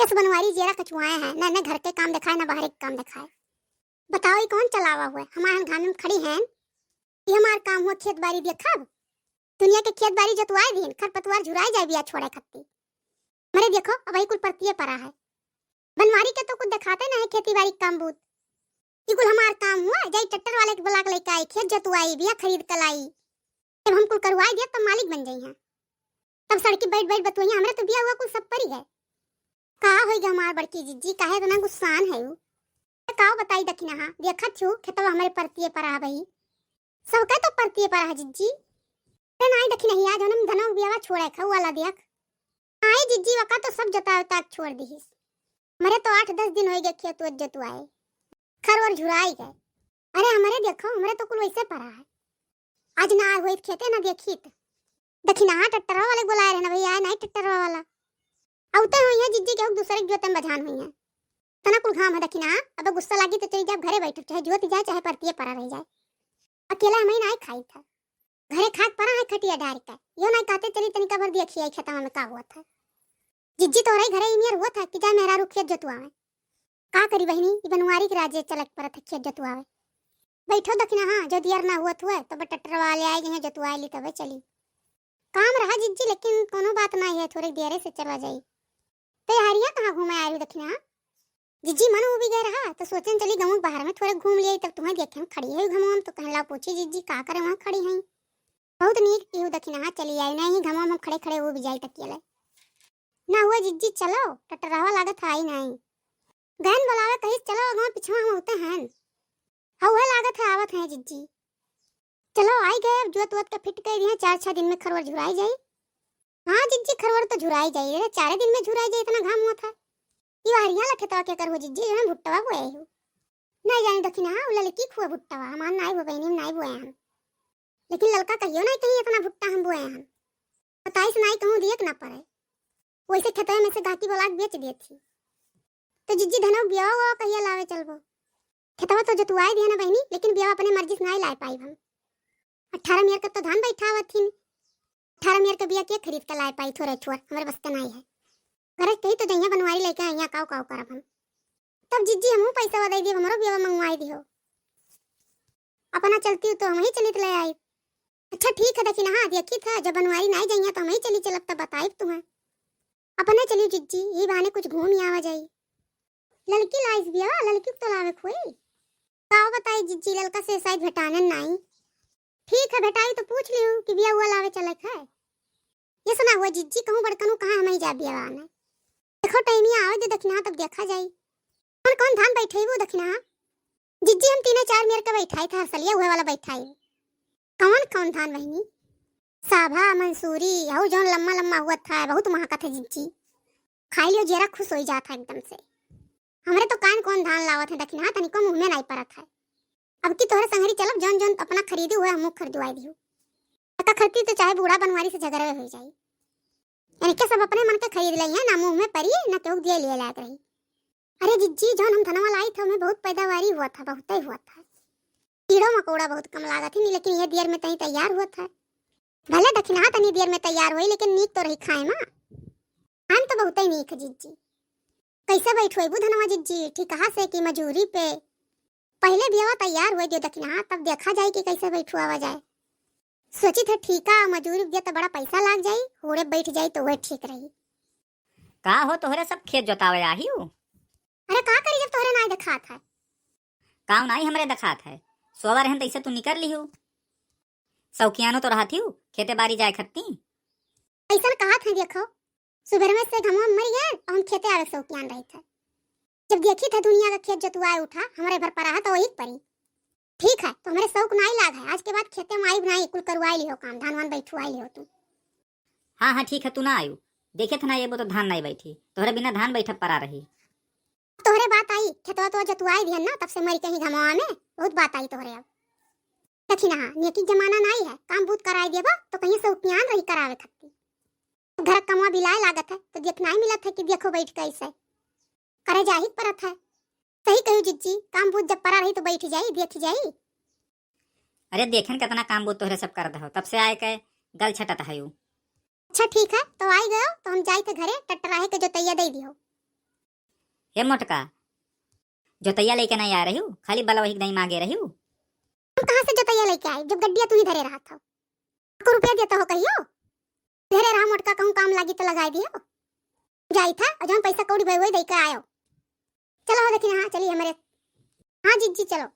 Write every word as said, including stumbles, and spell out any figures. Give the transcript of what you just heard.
बस बनवारी जेरा कचुआए हैं, न, न घर के काम देखाए, न बाहर के काम देखाए। बताओ, ई कौन चलावा हुआ? हमार घाम में खड़ी हैं, ई हमार काम हुआ खेत बारी देखब? दुनिया के खेत बारी जोतवाए दिन, खरपतवार झुराए जाए बिया छोड़े खत्ती। मरे देखो, अब वही कुल परतिये परा है। बनवारी के तो कुछ देखाते नहीं खेती बारी काम बूत। ई कुल हमार काम हुआ, जाई ट्रैक्टर वाले के बुला के लेके आई, खेत जोतवाई, बिया खरीद के लाई। जब हम कुल करवाई दिया, तब मालिक बन जाई हैं। तब सड़की बैठ बैठ बतुआइया, हमरे तो बिया हुआ कुल सब परी है। का होई गे हमार बड़की जिज्जी, काहे इतना गुस्सान है उ? ए, काव बताई दखिनहा, देखत छु खेतवा हमरे परतिये परा है बही। सबके तो परतिये परा है जिज्जी। अरे नाई दखिनहिया, जौन हम धनवा बियावा छोड़े खाऊ वाला देख। आई जिज्जी, वका तो सब जोता उता के छोड़ दिहिस। हमरे तो आठ दस दिन होई गे खेत उत जोतवाए, खर वर झुराई गए। अरे हमरे देखो, हमरे तो कुल वैसे परा है। आज ना आए होइत खेते ना देखित। दखिनहा ट्रैक्टरवा वाले बुलाए रहे ना भैया, आए नाई ट्रैक्टरवा वाला। अउते होइहैं जिज्जी केहू दूसरे के जोते में बझान होइहैं। तना कुल घाम है दखिनहा, अब गुस्सा लागी तो चली जाब घरे बैठब, चाहे जोत जाए, चाहे परतिये परा रह जाए। अकेला हमही नाई खाइत है। घरे खाक परा है खटिया डार के। यो नाई कहते चली तनिका भर देखी आई खेतवा में का हुआ था। जिज्जी तोहरे घरे ई नियर हुआ था कि जाए मेहरारू खेत जोतवावे। का करी बहिनी, ई बनवारी के राजे चलक परत है खेत जोतवावे। बैठो दखिनहा, जो दियर ना हुआ थुए, तब ट्रैक्टर वाले आए गए हैं, जोतवाए ली तबे चली। काम रहा जिज्जी, लेकिन कोनो बात नाई है, थोड़े देरे से चला जाई। ते हरिया कहाँ घूमे आए हो दखिनहा? जिज्जी मन उबी गए रहा, तो सोचन चली गाँव के बाहर में थोड़े घूम लिए, तब तुम्हें देखे हम खड़ी है घमवा में, तो कहला पूछी जिज्जी का करे वहाँ खड़ी हैं। बहुत नीक किहू दखिनहा चली आई, नहीं घमवा में खड़े खड़े उबी जाई तकियले। ना हुआ जिज्जी, चलो, टटरावा लागत है आई नहीं। गहन बुलावे कहिस, चलो अगवा पिछवा हम होते हैं। हाँ, उहे लागत है, आवत हैं जिज्जी। चलो, आई गए, अब जोत वोत के फिट कर दिए, चार छह दिन में खरवर झुराई जाई। हाँ जिज्जी, खरवर तो झुराई जाई, अरे चारे दिन में झुराई जाई, इतना घाम हुआ था। ई हरिया ला खेतवा के कर हो जिज्जी, जौन भुट्टवा बोए हो। नहीं जानी दखिनहा, उ ललकी खुआ भुट्टवा, हमार नाई हो बहिनी, हम नाई बोए हम। लेकिन ललका कहियो नहीं कहीं इतना भुट्टा हम बोए हम। बताइस नाई कहूँ दिए के ना पड़े। वैसे खेतवे में से गाहकी बोला के बेच देत ही। तो जिज्जी धनवा बियावा हुआ कहिया लावे चलबो? खेतवा तो जोतवाए दिया ना बहिनी, लेकिन बियावा अपने मर्जी से नाई लाए पाई हम। अठारह मियर के तो धान बैठावत ही। अठारह मियर के बिया के खरीद के लाए पाई, थोड़े थोड़, हमरे बस के नाई है। गरज कही तो जइया बनवारी लेके आइया, काव काव करब हम। तब जिज्जी हमहू पैसा दे दियो, हमरो बियावा मंगवाई दियो। अपना चलती तो हमही चलित ले आई। अच्छा ठीक है दखिनहा, देखी था जब बनवारी नाई जाइया तो हमही चली चलब, तब बताइब तुम्हें। अपने चली जिज्जी, ई बहाने कुछ घूम आवा जाई। ललकी लाइस बियावा, ललकी तो लावे खोई। का बताई जिज्जी, ललका से शायद भेटानन नाई। ठीक है भेटाई तो पूछ लियो कि बिया हुआ लावे चलक है। ये सुना हुआ जिज्जी, कहूँ बड़कनू कहाँ हमही जा बियावा ने। देखो टाइमिया आवे दे दखिनहा तब देखा जाई। कौन कौन धान बैठेबू दखिनहा? जिज्जी हम तीने चार मेर के बैठाई था, हरसलिया हुए वाला बैठाई। कौन कौन धान बहिनी? साभा, मंसूरी, अउ जौन लम्मा लम्मा हुआ था, बहुत महकत है जिज्जी। खाई लियो, जेरा खुश होई जात है एकदम से। हमरे तो कान कौन धान लावत है दखिनहा, तनिको मुँह में नाई परत है। अब की तोहरे संगरी चलब, जौन जौन अपना खरीदी हुए हमहू खरीदवाई दियो। एका खरीदी तो चाहे बूढ़ा बनवारी से झगड़े हो जाई। इनके सब अपने मन के खरीद लई है, ना मुँह में परी, ना केहू दिए लिए लायक रही। अरे जिज्जी, जौन हम धनवा लाई थे, ओमे बहुत पैदावारी हुआ था, बहुते हुआ था। कीड़ो मकोड़ा बहुत कम लागत ही, लेकिन ये दियर में तहीं तैयार हुआ था। भले दखिनहा तनी दियर में तैयार होई, लेकिन नीक तो रही खाए में। खाए में तो बहुते नीक है जिज्जी। कैसे बैठवेबू धनवा जिज्जी, ठीकहा से कि मजूरी पे? पहले बियावा तैयार हुए दियो दखिनहा, तब देखा जाए कि कैसे बैठवावा जाए। सोची थे ठीका मजूरी दिया तो बड़ा पैसा लाग जाई, होड़े बैठ जाई तो वह ठीक रही। का हो तोहरे सब खेत जोतावे आही हो? अरे का करी जब तोहरे नाई देखात है। काम नाई हमरे देखात है, सोवा रहन तैसे तू निकर लिहू। सौकियानो तो रहत हिउ, खेते बारी जाए खत्ती। ऐसन कहत है देखो, सुबह में से घमवा मर गए और हम खेते आवे सौकियान रही थे। जब देखी थे दुनिया का खेत जोतुआए उठा, हमरे भर परा है तो वही परी। ठीक है, तो हमरे शौक नाई लाग है, आज के बाद खेते में आइब नाई, कुल करवाई लिहो काम, धान वान बैठवाई लिहो तू। हाँ, हाँ, ठीक है, तू ना आयु। देखे थे ना, ये वो तो धान नाई बैठी, तोहरे बिना धान बैठब परा रही। तोहरे बात आई, खेतवा तो जतुआई दिहन ना, तब से मरी कहीं घमवा में, बहुत बात आई तोहरे अब। देखी ना, नेकी के जमाना नाई है, काम बूत कराई देबा, तो कहीं सौकियान रही करावे खत्ती। घर कमवा बिलाए लागत है, तो देख नाई मिलत है कि देखो बैठ कैसे। करे जाही के परत है। सही कही जिज्जी, काम बूझ जब परा रही तो बैठ जाई, देख जाई। अरे देखेन कितना काम बूझ तोहरे सब करत हो, तब से आए के गल छटत है यू। अच्छा ठीक है, तो आई गयो तो हम जाई थे घरे, टट्टराहे के जोतैया दे दियो। हे मोटका, जोतैया लेके नहीं आ रही हूँ, खाली बलवा ही नहीं मांगे रही हूँ। हम कहाँ से जोतैया लेके आए, जब गड्डिया तू ही धरे रहत हो? को रुपया देता हो कहियो? धरे रहा मोटका, कहूँ काम लागी तो लगाए दियो। जाई था, और जौन पैसा कौड़ी भई वही दे के आयो। चलो हो देखी ना, हाँ, चली हमरे। हाँ जीजी, चलो।